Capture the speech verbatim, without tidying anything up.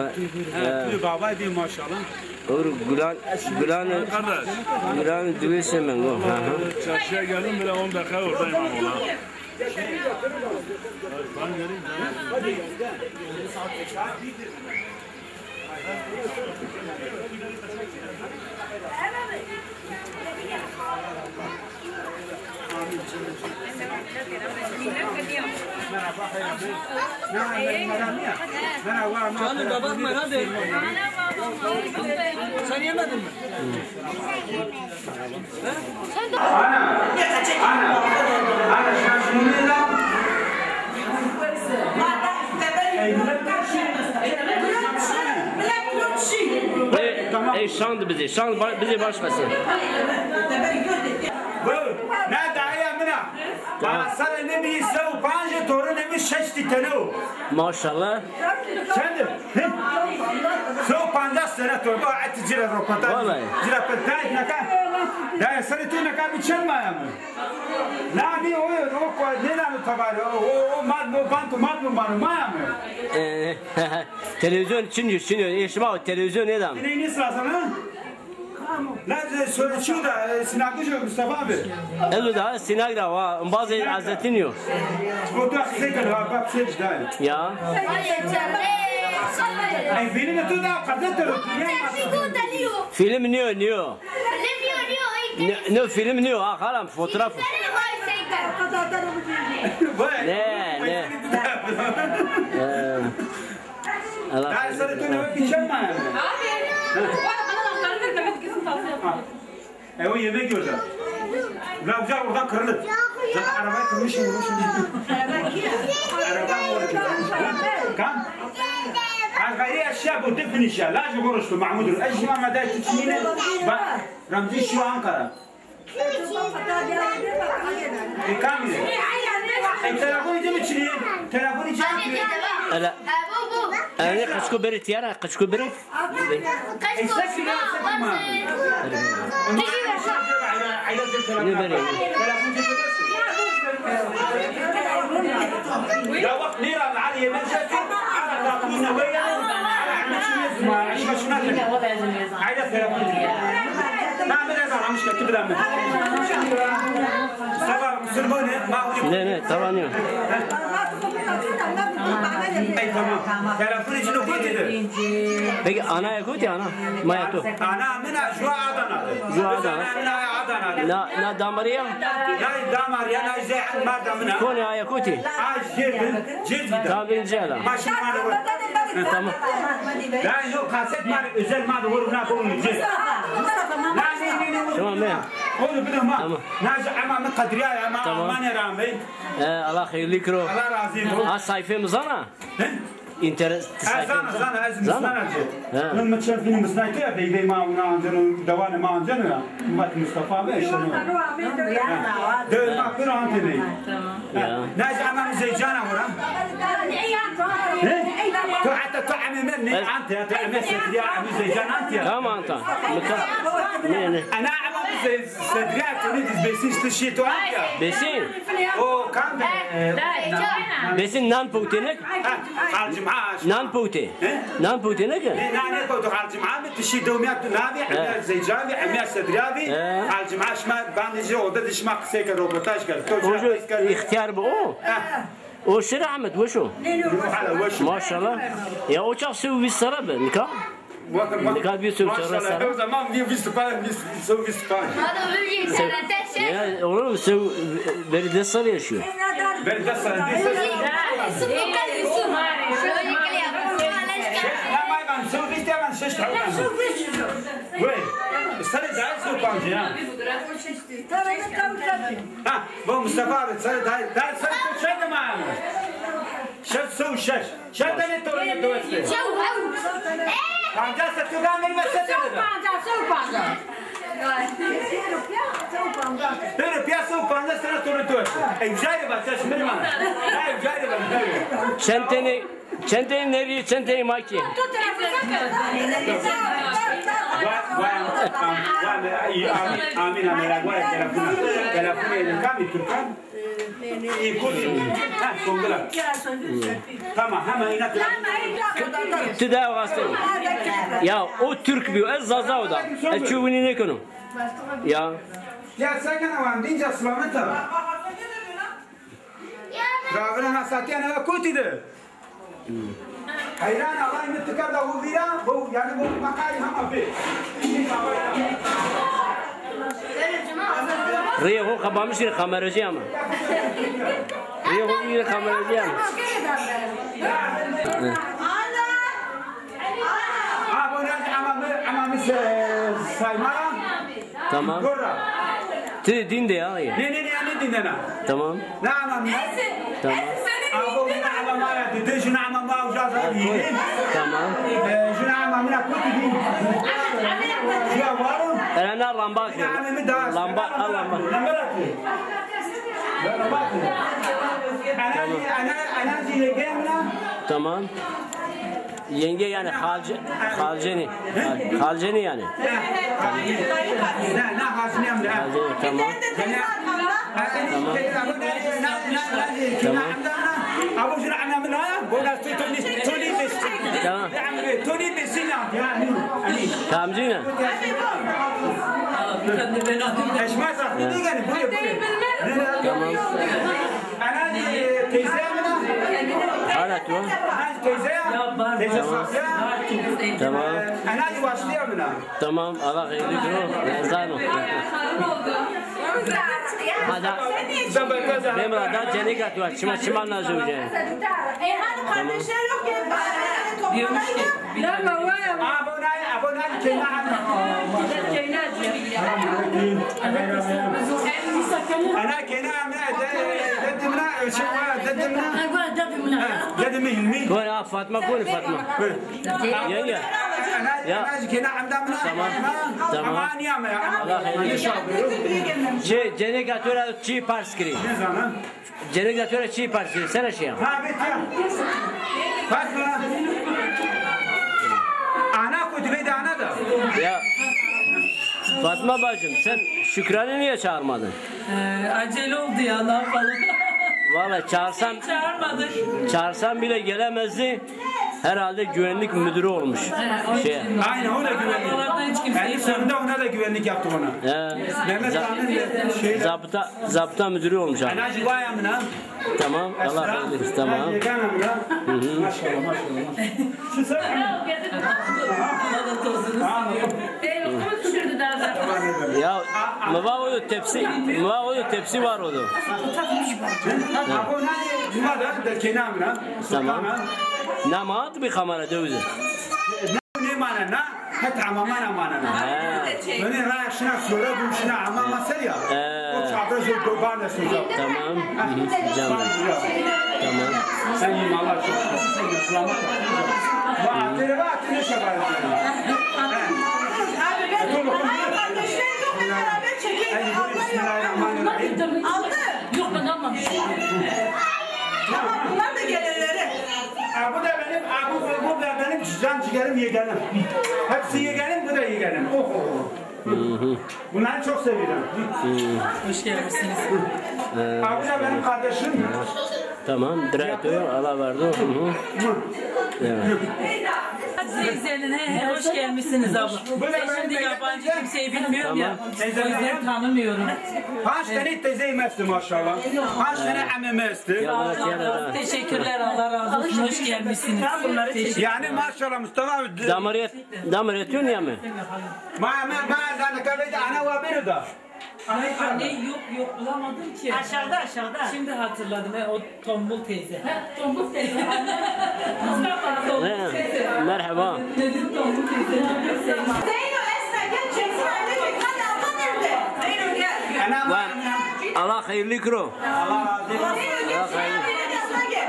Ha, tu babay de maşallah. Doğru, Gülan, Gülan, Gülan Düve Semengo. Ha, ha. Çarşıya geldim bile on dakika oradayım ama. Canım, babak mı? Hadi. Sen yemedin mi? Ana, ana, ana, şaşırmayın lan. Ey, ey, şand bizi, şand ba-, bizi baş versin. Bu, ne daya mina? Bana sarı ne bir yüz pancı torun ne bir şeşti tane o. Maşallah. Çendir? Hı? Sew pancas sene torba eti cira röportaj. Vallahi. Cira röportaj naka. Daya sarı tu naka bir çen maya mı? Na, ni o, o, ne lan o tabare? O, o, o, mad, o banko, mad mı, manu, maya mı? Ee, televizyon çınıyor, çınıyor. E, şima o televizyon ne lan? Ne, ne sırasın, ha? La, e, sonra şu da, e, sinagucu Mustafa abi. Elo da, sinagra, va, bazı azetin yok. Bu da sekal, ha, bak, sekal. Ya. Ay, beni de tu da, gazete. Film niyo, niyo. Ne, ne film niyo, ha, halam, fotoğraf. Ne, ne. Ee, Allah. E, o yemek yiyor da. Ulan güzel oradan kırılır. Sen arabayı kırmışsın, vurmuşsun. Araba mı orada? Kam? Gayri eşya bu, defin işya. Lajı konuştu Mahmud'un. Eşya Mehmet'e tutmayın. Bak, Ramzi şu Ankara. E, kamile. E, telefon için mi çiliye? Telefon için mi çiliye? Ele. Ele, qıçku beri tiyara, qıçku beri. E, sen kime, sen kime? Ne beri? Telefon için mi? Ya bak, ne lan, Ali Yemen sen, Ali Yemen sen, Ali Yemen sen. Ayda telefon. Na, biraz aramış, kötü bir anı. Sabah, kusur bu ne? Ne, ne, tamam, yok. Ay, tamam. Telefon için o kötüdür. Peki, ana ya kötü, ana? Maya tu. Ana, amına, şu Adana. Şu Adana. Adana. Na, na damariya? Na damariya, na zeyhan mardamına. Kone aya kötü? Ay, Cerdin, Cerdin. Tamam, ben Cela. Maşallah. Tamam. Ben yok, kaset var, özel madde var, buna koyun. Tamam, ben. Onu bir de ma. Tamam. Naci ama mı Kadriye ama Almanya rağmen. E, Allah hayırlı kiro. Allah razı olsun. Ha, sayfamız ana. He? İnternet. Ha, zana, zana, ez misnana ci. Ha. Nun mi çend film misnay tu ya, bey bey ma una anceno, dewane ma anceno ya. Mubat Mustafa ve işte nu. Ha. De ma pir ante ne. Ya. Naci ama mi zeycana vura. He? Tu hatta tu ame mer ne ante ya, tu ame sedriya, ame zeycan ante ya. Tamam, tamam. Ne, ne? Ana ama mi zey-, sedriya, tu ne diz besin işte şey tu ante ya. Besin? O kam be? Besin nan potenek? Ha, Xal Cima. Nan pote. He? Nan pote ne ki? Ne, nan ne pote Xal Cima mi tişi domya tu navi, he. Emya zeycavi, emya sedriyavi. He. Xal Cima şima bandeci oda dişma kısa ke röportaj kar. To ojo ihtiyar bu o. Ha. O Şir Ahmet, weş o. Hala weş. Maşallah. Ya o çax sew vîst sera be, nika? Nika bir sürü sonra sana. O zaman bir vîst pa, vîst, son vîst pa. Ya, oğlum, sen beri des sene yaşıyor. Beri des sene, des sene. Şeş, ne may ben, son vîst ya ben şeş tane. Vay, sana daha son pancı ya. Ha, bu Mustafa abi, sana daha, daha sana çok şey de mi abi? Şeş, son şeş. Çend tane torunê to estê? Pancas. Tu ra mi se tane da? Pancas, sew pancas. Pêro pîya sew pancas tane torunê to estê. Ey, güzel bak, ses mi man? Ey, güzel bak. Çend tane, çend tane nerî, çend tane makî? Vay, vay, am-, vay, amin, amin, amin, vay, telefon. Telefon, kamî Türkan? Tamam, hemen inat. Ti de hastayım. Ya o Türk bir, ez Zaza o da. Ez çu winî nêkeno. Ya. Ya sen gene wan dinca selamet a. Ravira na satiya neva kotî de. Heyran, Allah'ım, tika da bu vira, bu, yani bu makari hama bir. Rê xo xebamiş kir kameracı ama. Rê xo kir kameracı ama. Abone ama mı, ama mı sayma. Tamam. Gorra. Ti dîn de ya. Nê, nê, nê, nê dîn de na. Tamam. Ne ama mı? Tamam. Abo, juna ama ma ya, dide juna ama ma uca da iyi. Tamam. E, juna ama mı na kutu dîn. Juna varo. Era na lamba ki. Lamba, a lamba. Lamba ki. Ana, ana, ana zî yenge mi na. Tamam. Yenge yani halce, halceni. Halceni yani. Halceni, tamam. Tamam. Tamam. Tamam. Tamam. Tamam. Ana, e, teyze mi na? Hala tu? Ana, teyze ya. Teyze Safiye. Tamam. Ana, e, başlıyor mu na? Tamam, Allah hayırlı kiro. Zano. Hada. Memra da cenik atıyor. Çima, çima nazı uca. Tamam. Abone, abone, kena. Ana kena amına, dedimine, şey var, dedimine. Ay, bu dedimine. Dedimi Hilmi. Gol, ha, Fatma, gol, Fatma. Yenge. Ya. Ana kena amda mına. Tamam. Tamam. Ama niye ama? Allah hayırlı. Şey, cenek atöre çi pars kiri. Ne zaman? Cenek atöre çi pars kiri. Sen şey. Ha, bitti. Fatma. Ana kötü bir de ana da. Ya. Fatma bacım, sen Şükran'ı niye çağırmadın? Ee, acele oldu ya, ne yapalım? Vallahi çağırsam, çağırmadık. Çağırsam bile gelemezdi. Herhalde güvenlik müdürü olmuş. He, o şey. Aynen, o da güvenlik. Aralarında hiç kimseyi... En sonunda ona da güvenlik yaptık ona. He. Mehmet Ağa'nın şeyi. Zabıta, zabıta müdürü olmuş abi. Ana civaya mı lan? Tamam, Allah razı olsun. Tamam. Hı hı. Maşallah, maşallah, maşallah. Şu sen... Anladım. Ya, mı var o tepsi, mı var o tepsi var o da. Tamam. Namat bir kamera dövdü. Ne manena? Hep amamana manena. Ha. Öyle rahat şuna sonra bu şuna amama ser ya. Ee. O çadra zor kurban da sözü. Tamam. Hı hı. Canım. Tamam. Sen iyi Allah çok. Sen iyi selamet. Bak, atire bak, atire şabar. Abi ben kardeşler yok, beraber çekelim. Abla yok. Bismillahirrahmanirrahim. Aldı. Yok, ben almamışım. Tamam, bunlar da gelirleri. Ha, bu da benim, ha, bu, bu, bu da benim can ciğerim, yeğenim. Hepsi yeğenim, bu da yeğenim. Oh, oh, oh. Hı hı. Bunları çok seviyorum. Hoş gelmişsiniz. Ha, bu da benim kardeşim. Tamam, direkt o, Allah vardı. Hı hı. Evet. Teyzenin, he, he, hoş gelmişsiniz abla. Ben şimdi yabancı kimseyi bilmiyorum ya. Tamam. O yüzden tanımıyorum. Kaç tane teyze yemezdi maşallah. Kaç tane ameme esti. Teşekkürler, Allah razı olsun. Hoş gelmişsiniz. Teşekkür. Yani maşallah Mustafa abi. Damariyet, damariyet yok ya mı? Ma, ma, ma, lan, ana wa biri da. Ay, anne, yok, yok, bulamadım ki. Aşağıda, aşağıda. Şimdi hatırladım, he, o tombul teyze. Ha, tombul teyze. Mustafa, tombul teyze. He, merhaba. Dedim tombul teyze. Zeyno, Esra, gel, çeksin anneciğim. Hadi abla nerede? Zeyno, gel. Ana, Allah hayırlı kiro. Allah razı olsun. Zeyno, gel. Allah hayırlı. Hadi abla gel.